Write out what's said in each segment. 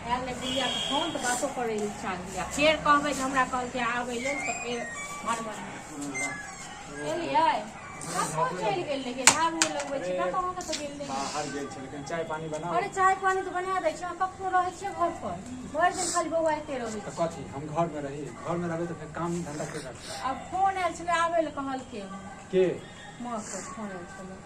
आयल ने गुड़िया के फोन तऽ बातो करै इच्छा होइया। फेर कहबै जे हमरा कहलकै आबै लेल तऽ फेर मारबै। एलियै कतऽ चलि गेल रहियै? झाड़ू नहि लगबै छी कतऽ अहाँ कतऽ गेल रहियै? बाहर गेल छलै। चाय पानी बनाओ। अरे चाय पानी तऽ बना दै छी। अहाँ कखनो रहै छियै घर पर? भरि दिन खाली बौआइते रहै तऽ कथी हम घर में रही? घर में रहबै तऽ फेर काम धंधा के करतै? आब फोन आयल छलै आबै लए कहलकै। के? माँ के फोन आयल छलै।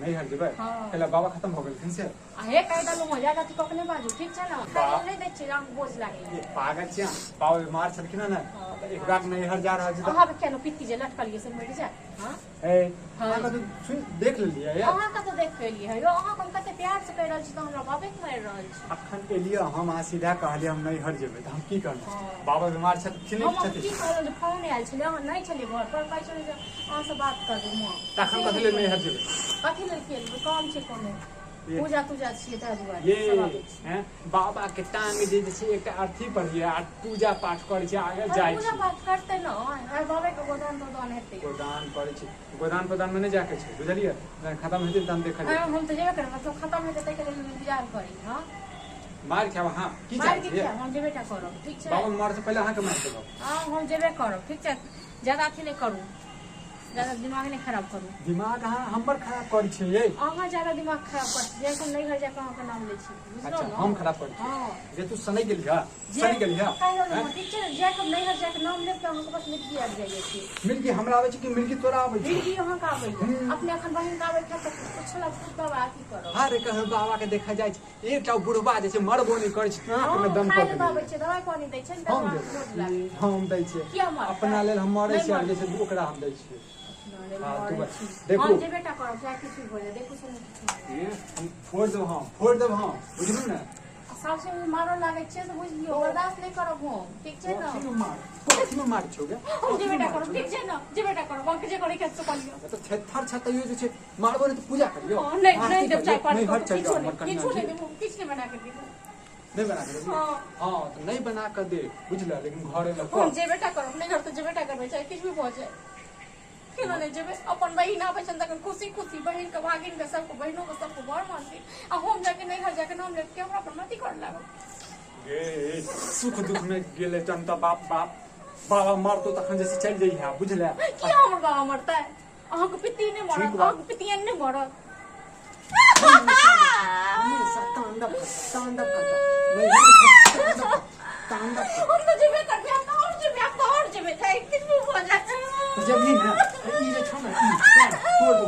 नहीं हट जेबै? हँ। कहला बाबा खत्म हो गेलखिन से। आ हे कहि देलहुँ हँ, ज्यादा अथी कऽ के नहि बाजू, ठीक छै ने? खाय लेल नहि दै छियै, अहाँके बोझ लागैए। ये पागल छियै अहाँ। बाबा बीमार छलखिन हँ ने, तऽ एक बार नैहर जा रहल छी तऽ अहाँके किया ने पित्ती जे लटकल ये से मरि जायत? हँ। ए, अहाँ कतौ सुनि देख लेलियै ये? अहाँ कतऽ देख के एलियै हे यौ? अहाँके हम कते प्यार से कहि रहल छी तऽ हमरा बाबे के मारि रहल छी। अखन एलियै हम, अहाँ सीधा कहलियै हम नैहर जेबै, तऽ हम की करबै? हँ। बाबा बीमार छथिन। हम छथिन की कहलहुँ जे फोन आयल छलै, अहाँ नहि छलियै घर पर, कहै छलै जे अहाँसँ बात करबै माँ। तखन कथी लेल नैहर जेबै? कथी लेल की जेबै? काम छै कोनो? ये। पूजा तूजा छियै ताहि दुआरे ये सब आबै छै। हैं, बाबा के टांग जे छै एकटा अर्थी पर ये आ पूजा पाठ करै छै आगे अरे जाइ पूजा छै। पाठ करतै ने, आइ बाबे के गोदान तोदान हेतै। गोदान करै छै? गोदान प्रदान में नहि जाके छै, बुझलियै? जहन खत्म हेतै तहन देखल हँ, जेतै। हम तऽ जेबे करबै, मतलब खतम हेतै ताहिके लेल इंतजार करी। हँ, मारि खायब अहाँ की मारि चाहै के छियै? किया? हम जेबे टा करब, ठीक छै? बाबा मरे से पहिले अहाँके मारि देब। हँ, हम जेबे करब, ठीक छै? ज्यादा अथी नहि करू, ज्यादा दिमाग नहि खराब करू। दिमाग अहाँ हमर खराब करै छियै यै। अहाँ ज्यादा दिमाग खराब करै छी, जखन नैहर जाकऽ अहाँके नाम लै छी, बुझलहुँ अच्छा ने? हम खराब करै छी? हँ। जे तू सनै गेली हा, सनि गेली हा। कहि रहलहुँ हैं? हँ, ठीक छै ने? जाकऽ नैहर जाकऽ नाम लेब तऽ अहाँके बस मिर्गी आबि जाइए की। मिर्गी हमरा आबै छै कि मिर्गी तोरा आबै छै? मिर्गी अहाँके आबैए। अपने एखन बहिनके आबै छै तऽ उछलब कूदब आ अथी करब। हर कह बाबा के देखा जाइ छै, एकटा बुढ़बा जे छै मरबो नहि करै छै, नाक में हँ, दम खाय कऽ लए देने। आबै छै, दवाइ पानी दै छै ने, हम तकर दै बाद बोझ लागै। हम दै छियै। किया मरतै? अपना लेल हम मरै नहि छियै, आर जे मरतै। छै ओकरा हम दै छियै। अपना लेल फालतू मरै बात। छी। देखू। हम जेबे टा करब, चाहे किछु भी भऽ जाय, देखू सुनू किछु नहि। ए, हम फोड़ि देब, हम फोड़ि देब हम, बुझलू ने? आ सासुर मे मारऽ लागै छियै तऽ बुझि लियौ बर्दाश्त नहि करब हम, ठीक छै ने? कथी में मार, कथी में मार छौ गे? हम जेबे टा करब, ठीक छै ने? जेबे टा करब, अहाँके जे करैके से कऽ लिअ। तऽ थेथर छै तैयो जे छै मारबो नहि तऽ पूजा करियौ। हँ, नहि आरती नहि देब चाय करियौ, पानी नैहर कऽ चलि किछो जाउ हमर नहि, कनिया किछो जी। नहि देब हम, किछु नहि बना कऽ देब। नहि बना कऽ देबही? हँ। हँ तऽ नहि बना कऽ दे, बुझल? लेकिन घरे मे हम कह। जेबे टा करब नैहर तऽ जेबे टा करबै, चाहे किछु भी भऽ जाय। केना नहि जेबै? अपन बहिन आबै छनि तखन खुशी खुशी बहिनके, भागिनके, सबके, बहिनोके, सबके बड़ मानथिन आ हम जाके नैहर जाके नाम लेब के हमरा पर मती करऽ लागब। गे, सुख दुख में गेलै तहन तऽ बाप बाप बाबा मरतो तखन जे छै चलि जइहे, बुझले? किया हमर बाबा मरतै? अहाँके पित्ती नहि मरत? ठीक बात। अहाँके पितियन नहि मरत? हमेशा तांडव करता, तांडव करता, नैहर में तांडव करता, तांडव करता। हम तऽ जेबे करबै, हम तऽ आओर जेबै, हम तऽ आओर जेबै, चाहे किछु भी भऽ जाय। तऽ जबही ने ई जे छौ ने ई तोड़ तोड़ दो,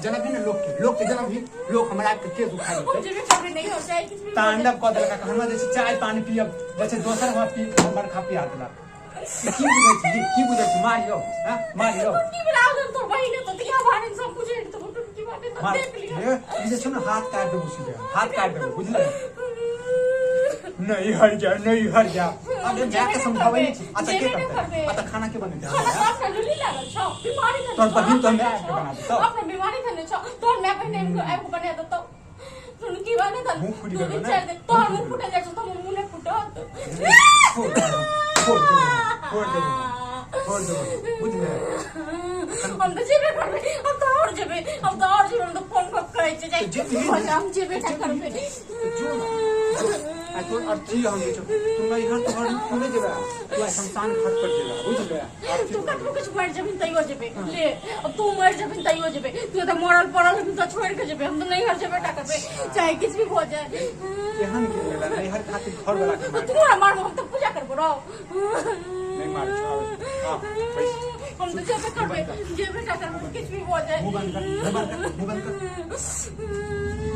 जनबही ने लोकके, लोकके जनबही, लोक हमरा आबि के केस उठा हम लेतै। जेबे करबै नैहर, चाहे किछु भी भऽ जाय। तांडव कऽ देलक। हमरा जे छै चाय पानी पियब जे छै दोसर हमरा पी बरखा पिया देलक। ई की बुझै छी? की बुझै छी? मारियौ हँ, मारियौ। की बना देल तोर बहिन तो दिया भाड़े सब कुछ तो टुटकी बाटे तो मार देख लियो। ए, ई जे छौ ने हाथ काटि देबौ, सीधे हाथ काटि देबौ, बुझले? नहीं हर जा, नहीं हर जा। अरे जेबे माय के नहि समझाबै करबै, नहि छी। अच्छा के जेबे नहि करतै? करबै। अच्छा खाना के बनेतै? खाना तो अपना लुली लागल छौ, बीमारी थने तोहर छौ, बहिन तोहर अपना माय आबि के बना देतौ। अपना बीमारी थने छौ, तोहर माय बहिन आबि के आबि के बना देतौ। सुन की बात है? मुँह फुटि दू गेलौ दिन ने? चारि दिन तोहर मुँह फुटल जाइ छौ तऽ हमर मुँह नहि फुटत? छोड़ देबो, छोड़ देबो, छोड़ देबो, छोड़ देबो, बुझले? हम तऽ जेबे करबै, हम तऽ आओर जेबै, हम तऽ आओर जेबै। हम तऽ फोन कऽ कहै छियै तऽ जेबही ने? हम जेबे टा करबै। तऽ जो ने, जो। आ तोर अर्थी हम जे छौ, तू नैहर तोहर तू नहि जेबे, तू आइ शमशान घाट पर जेबे, बुझले? अर्थी तू कतबो किछु मरि जेबही तैयो जेबै। ले अब तू मरि जेबही तैयो जेबै। तू तऽ मरल पड़ल हेबही तऽ छोड़ि कऽ जेबै। हम तऽ नैहर जेबे टा करबै, चाहे किछु भी भऽ जाय। एहन के गेला नैहर खातिर घर वाला के मार तू हमरा मारबो, हम तऽ पूजा करबो रौ। नहि मारै छौ, आबै। आ, बैस। हम तऽ जेबे करबै, जेबे टा करबै, किछु भी भऽ जाय। मुँह बंद कर, मुँह बंद कर, मुँह बंद कर।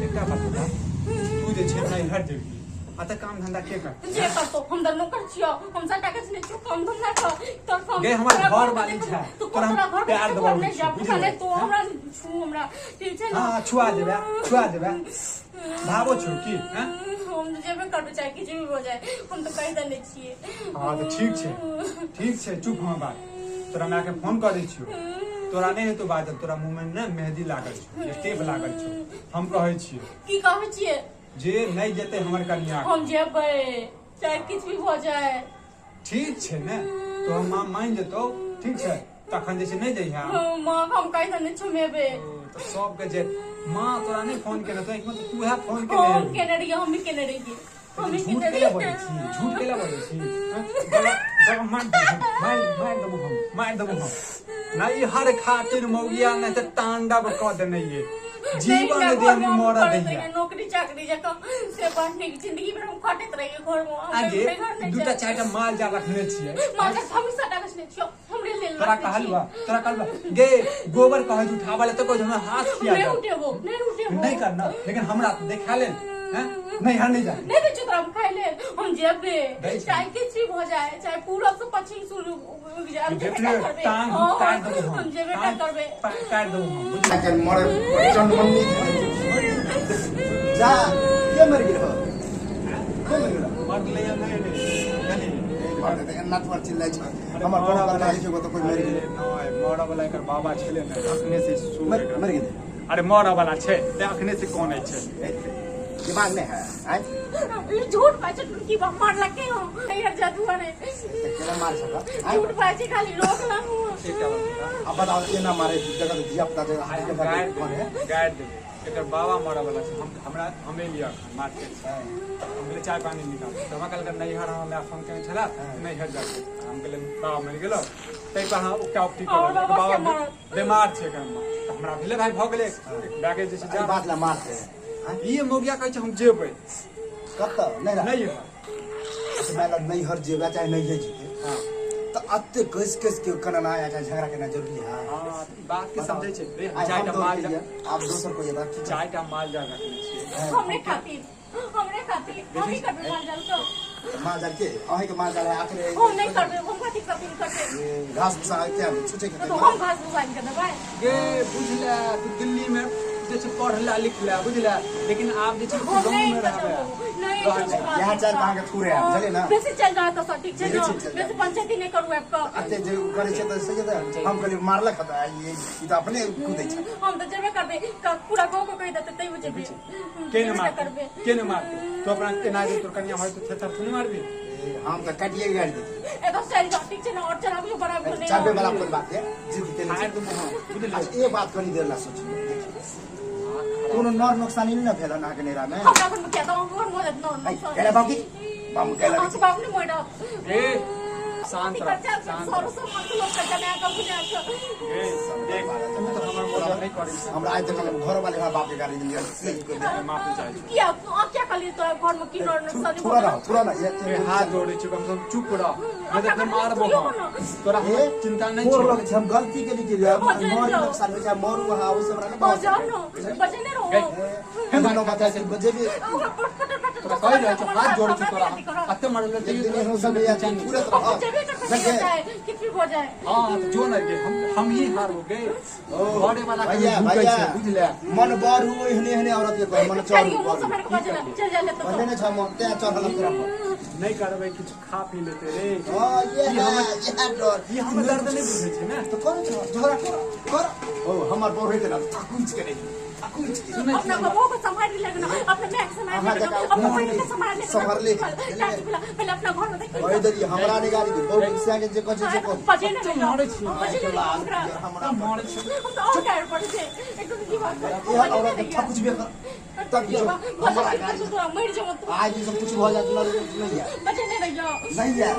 एकटा बात बता, तू जे छै नैहर जेबही आ तऽ काम धंधा के करतै? जे करतो, हम तऽ नौकर छियो, हम सबटा किछु नहि छियो काम धंधा कर तोर हम। गे, हमर तोरा घर के वाली देखो, छै। तू तोरा हम तोरा घर प्यार के दबाबै नहीं छियौ, जा बुझलियै? नहीं तू हमरा छू हमरा, ठीक छै ने? हाँ, छुआ देबै, छुआ देबै। भावो छौ की हैं? हम तऽ जेबे करबै, चाहे किछु भी हो जाए। हम तऽ कहि देने छियै। हाँ तऽ ठीक छै, ठीक छै, चुप। हम बात तोरा माय के फोन कऽ दै छियौ। तोरा नहि हेतौ बाजल, तोरा मुँह में ने मेहदी लागल छौ, जे टेप लागल छौ। हम कहै छियौ। की कहै छियै? जे नहि जेतै हमर कनिया। हम जेबै, चाहे किछु भी भऽ जाए। ठीक छै ने, तोहर माँ मानि जेतौ, ठीक छै, तखन जे छै नहि जइहे। माँ हम कहि देने छुमेबै। तऽ सबके जे माँ तोरा नहि फोन केने तो, एक मतलब तू है फोन केने हम हेबही। केने रहियै, हम भी केने रहियै। झूठ केला बजै छी, झूठ केला बजै छी। गला मार मार मार देबो हम, मार देबो हम। नहीं हर खातिर मौगिया नहीं त तांडव क देने ये जीवन देने मर दैया। नौकरी चाकरी जका से बड़ नीक जिंदगी भर हम खटैत रहिए घर में। आगे दूटा चारिटा माल जाल रखने छियै। माल जाल हम सटा रखने छियो, हमरे लेल तोरा कहलुआ, तोरा कहलुआ गे गोबर कहै छै उठाबऽ ले त कहै छै हमरा हाथ खिया नहीं उठेबो, नहीं उठेबो, नहीं करना, लेकिन हमरा देखा लेल हैं नहीं हर नहीं जा नहीं दै छियौ तोरा हम खाइ लेल। हम जेबे चाहे किछु भी भऽ जाए, चाहे पूरब से पश्चिम सूर्य उगि जाए, हम जेबे करबै। टांग काटि देबो हम, हम जेबे करबै, काटि देबो हम। बुझलियै मरे चंडमन्नी जा के मरि गेल हो, के मरि गेल? मरलै या नहीं रे कनी मरतै तऽ एना तोहर चिल्लाइ छ। हमर कोनो गलती नहि छै, तऽ कोइ मरि गेलै। नहि मरऽ वाला एकर बाबा छलै ने, अखने से मरि गेलै। अरे मरऽ वाला छै ते अखने से कोनै छै, दिमाग नहीं है। आय झूठ बाजे टुनकी बा मार लके हो यार जादू अरे केना मार सका? झूठ बाजे खाली रोक लाहू। एकटा बात अब बताओ एना मारे जगह धिया पुता जगह हाथ के बात कोन है? गाइड देबे एकर बाबा मरऽ वाला छै। हम हमरा हमे लिया मार्केट से हम कहलियै चाय पानी निकाल, तऽ हमरा कहलकै नैहर, हमरा my phone केने छला नैहर जाके। हम कहलियै बाबा मरि गेलो, ताहि पर अहाँ उकटा उकटी करऽ बाबा बीमार छै एकर, तऽ हमरा भेलै भाइ भऽ गेलै बैगेज जे छै बात ला मारते। ई मौगिया कहै छै हम जेबै कतऽ? नहीं नहीं मैं नैहर जेबै चाहे नैहर जेबै तऽ एते कस कस के कनना या चाहे झगड़ा केना जरूरी है? हां बात के समझै छै रे। चारिटा माल आप दोसर कोई बात की चारिटा माल जाल रखने छियै हमरे खातिर, हमरे खातिर हम ही करबै माल जाल के। माल जाल के अहीं के माल जाल है आखिर हम नहीं करबै, हम कथि करबै करबै? घास भूसा के छुचे के तो हम घास भूसा के देबै गे। बुझला तू दिल्ली में जे छै पढ़ला लिखला बुझला, लेकिन आब जे छै गांव में रहबै नहीं। यहाँ चार भाग के थूरे है बुझलियै ना, बेसी चल जाए तो ठीक छै ना, बेसी पंचायती नहीं करू आब के अते जे करै छै तऽ सही तऽ हम कहलियै मारलक त ई तऽ अपने कूदै छै। हम तऽ जेबे करबै, पूरा गांव के कहि देतै तैयो जेबे। के ने मारतै, के ने मारतै? तू अपना एना जे तोर कनिया होय तऽ थेथर थोड़ी मारबी? हम तऽ काटिए गाड़ि देतियै। एतऽ चलि जाओ ठीक छै ना, और चलाबियो बराबर नहीं चलबे वाला कोन बात है, जीव के मारि देबो हम बुझलियै। एक बात कनी देर ला सोचियौ, कोनो नर नोकसानी नहि ने भेल अहाँके नैरा में? हमरा घर में किया तऽ घर में नर नोकसान। केला बाबू बाबू केला अहाँके बाबू नहि मरत। ए शांत रह, शांत सर सब मन लोक के जाने कबू ने ए देख तू तऽ हमर मदद नहि करै छै। हमरा आइ तक घर वाले हमरा बाप के गाली देलियै, माफी चाहै छी। किया क्या कहलियै तोरा घर में की नर नोकसानी? थोड़ा ना, थोड़ा ना हाथ जोड़ै छी, कम से कम चुप रह, नहि तऽ मारबो हम तोरा। चिंता नहीं मोर लगे छै, हम गलती के लिए मर नुकसान होइ छै, मरू अहाँ ओइ से हमरा नहि बच बचने रहो। हे नो बता छै बजेबी तोरा कहि रहल छौ, हाथ जोड़ै छी तोरा, अते मरल एक दिन एहनो सब या तुरंत रह किछु भी भऽ जाए। हां तो जो ना गे हम ही हारबो गे, घरे वाला के भैया भूकै भैया छै बुझले। मन बड़ हो एहने एहने औरत के कह मन चढ़ चल जा ले तो भने नै छ मन ते चढ़ल तोरा पर नहीं करबै, किछु खा पी लेते रे। हां ये है ये डर, ई हमर दर्द नहीं बुझै छै ने तऽ करै छ झगड़ा कर कर। ओ हमर बड़ होइत ना थकुच के नहीं थकुच के अपना बाबू को संभाल ले ना, अपना मैं संभाल ले, अपना बहन के संभाल ले, संभाल ले पहले अपना घर में देख। कहि देली हमरा नहीं गाली दे, बहुत गुस्सा के जे कहै छै से कह। बजे ने मारै छी बजे ने हमरा मारै छी हम तो और टायर पड़े छै एकदम की बात कर। एहन औरत के थकुच बे कर तब जो हमरा मर जाओ आज ई सब कुछ भऽ जात नहीं है, बचे नहीं रहियो नहीं है।